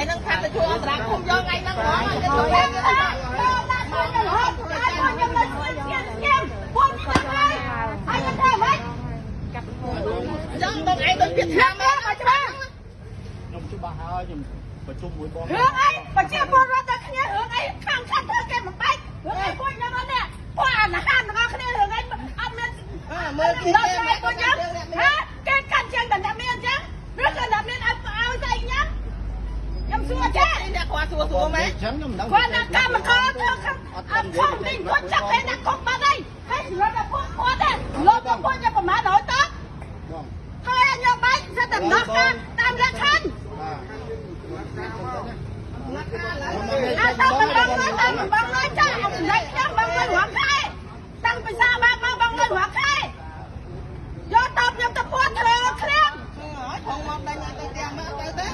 ហ្នឹងខាត់ទៅជួយអន្តរាគមយកថ្ងៃហ្នឹងហ្មងគេធ្វើ ខ្ញុំដាក់ពួកខ្ញុំរហូតហើយពួកខ្ញុំនៅជួយស្គៀមស្គៀមពួកខ្ញុំហើយហើយខ្ញុំធ្វើម៉េច ចឹងបងឯងដូចពាក្យថា ខ្ញុំមានមកច្បាស់ ខ្ញុំច្បាស់ហើយខ្ញុំប្រជុំមួយបង រឿងអីប្រជាពលរដ្ឋតែគ្នារឿងអីខាងខាត់ធ្វើគេមិនបែករឿងអីពួកខ្ញុំអត់នេះពួកអាណាហានទាំងអស់គ្នារឿងអីអត់មាន មើលគេ ដល់ស្អីពួកខ្ញុំហាគេកាន់ជាងតែអ្នកមានអញ្ចឹងឬក៏អ្នកមានឲ្យឲ្យស្អីញ៉ាំខ្ញុំសួរចេះ អ្នកគាត់សួរសួរមែន អញ្ចឹងខ្ញុំមិនដឹង គាត់ណាកម្មករធ្វើខាងអត់ខំទីគាត់ចាប់គេដាក់គុកបាត់ហើយហើយសម្រាប់តែពួកគាត់ទេលោកពួកខ្ញុំប្រហែល100តោះ បង ហើយអញយកបែកសិតតែដោះការតាមលក្ខខណ្ឌអត់ទៅបងលុយទៅបងលុយចាអត់សម្រេចខ្ញុំបងលុយរាល់ខែតាំងពីសាបាក់មកបងលុយរាល់ខែយកតបខ្ញុំទៅពួតធ្វើឃ្លៀង ហើយផងមកដេញឲ្យទៅផ្ទះមកទៅទេ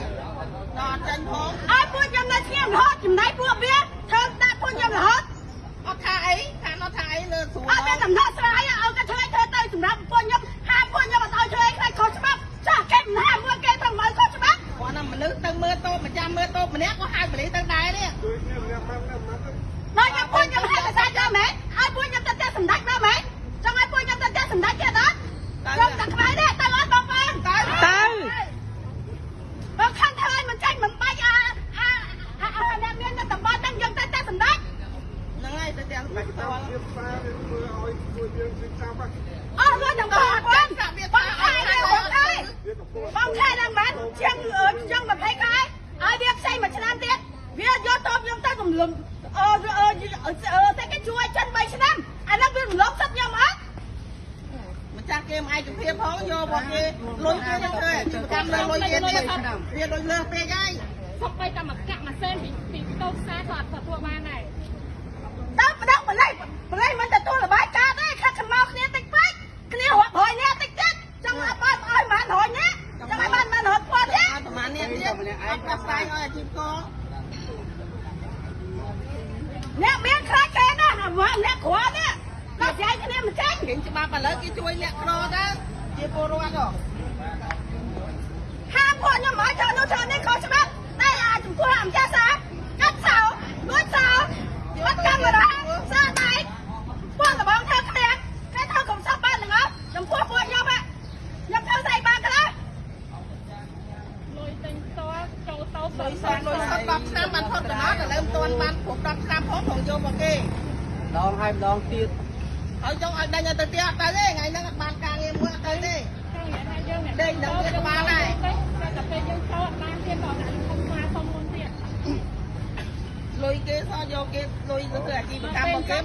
ដល់ចាញ់ផង ឲ្យពួកខ្ញុំនៅស្ងៀមរហូតចំណែកពួកវាធ្វើដាក់ពួកខ្ញុំរហូត អត់ថាអីថាអត់ថាអីលើស្រួល អត់មានដំណោះស្រាយឲ្យគេធ្វើធ្វើទៅសម្រាប់ពួកខ្ញុំហាមពួកខ្ញុំអត់ឲ្យធ្វើអីខ្លាចខុសច្បាប់ចាស់គេមិនហាមពួកគេទៅមិនឲ្យខុសច្បាប់ គាត់ណាមនុស្សទៅមើលតូបម្ចាំមើលតូបម្នាក់ក៏ហៅប៉ូលីសទៅដែរនេះ ដល់ខ្ញុំពួកខ្ញុំហៅភាសាយកមែនឲ្យពួកខ្ញុំទៅផ្ទះសម្ដេចមកមែនចង់ឲ្យពួកខ្ញុំទៅផ្ទះសម្ដេចទៀតអត់ខ្ញុំតែខ្មៅទេទៅអត់បងប្អូន ទៅ ទៅ បើខំធ្វើឲ្យមិនចាញ់មិនបាច់អាអាអាអ្នកមាននៅតំបន់ហ្នឹងយើងទៅផ្ទះសម្ដេច ហ្នឹងហើយទៅទាំងបាច់ផ្ទាល់ អស់លុយទាំងបងប្អូនបងខែបងខែបងខែឡើងបានជាងជាង20ខែឲ្យវាខ្ចីមួយឆ្នាំទៀតវាយកតបខ្ញុំទៅទម្លំអឺអឺតែគេជួយចិន3ឆ្នាំអាហ្នឹងវារំលោភសិទ្ធខ្ញុំអត់ ម្ចាស់គេមិនឯកភាពផងយករបស់គេលុយគេទៅធ្វើអាជីវកម្មលើលុយគេទៀតវាដូចលើសពេកហើយ សុំបីតែមកកាក់មួយសេនពីពីតូបផ្សារក៏អត់ទទួលបានដែរ តើប្តឹងបល័យបល័យមិនទទួលរបាយការណ៍ទេខាត់ខ្មៅគ្នាតិចពេកគ្នារាប់រយនាក់តិចទៀតចង់ឲ្យបានឲ្យបានរយនាក់ចង់ឲ្យបានបានរយពាន់ទេ អត់ប្រហែលនេះទៀតអត់ដោះស្រាយឲ្យអាជីវករ អ្នកមានខ្លាចគេណាស់អាអ្នកក្រនេះដល់ស្រាយគ្នាមិនចេញ គេច្បាប់ឥឡូវគេជួយអ្នកក្រទៅជាពលរដ្ឋហ៎ ហាមពួកខ្ញុំឲ្យធ្វើនោះធ្វើនេះខុសច្បាប់តែអាចំពោះអាម្ចាស់សាកាត់សោលួចសោបាត់កាមេរ៉ាសើដែកពួកលបងធ្វើគ្នាគេធ្វើកំសត់បានទាំងអស់ចំពោះពួកខ្ញុំខ្ញុំធ្វើស្អីបានខ្លះ លុយទិញផ្ទាល់ចូលតូប លុយសតលុយសត10ឆ្នាំបានផុតកំណត់ឥឡូវមិនទាន់បានគ្រប់10ឆ្នាំផងផងយកមកគេ ដងហើយម្ដងទៀត ហើយចង់ឲ្យដេញឲ្យទៅផ្ទះអត់ទៅទេថ្ងៃហ្នឹងអត់បានការងារមួយអត់ទៅទេ ចង់និយាយថាយើងអ្នក ដេញដល់វាក្បាលដែរ តែតែពេលយើងចូលអត់បានទៀតដល់ដាក់ខំស្មាសុំមុនទៀត លុយគេសោះយកគេលុយទៅធ្វើអាជីវកម្មរបស់គេ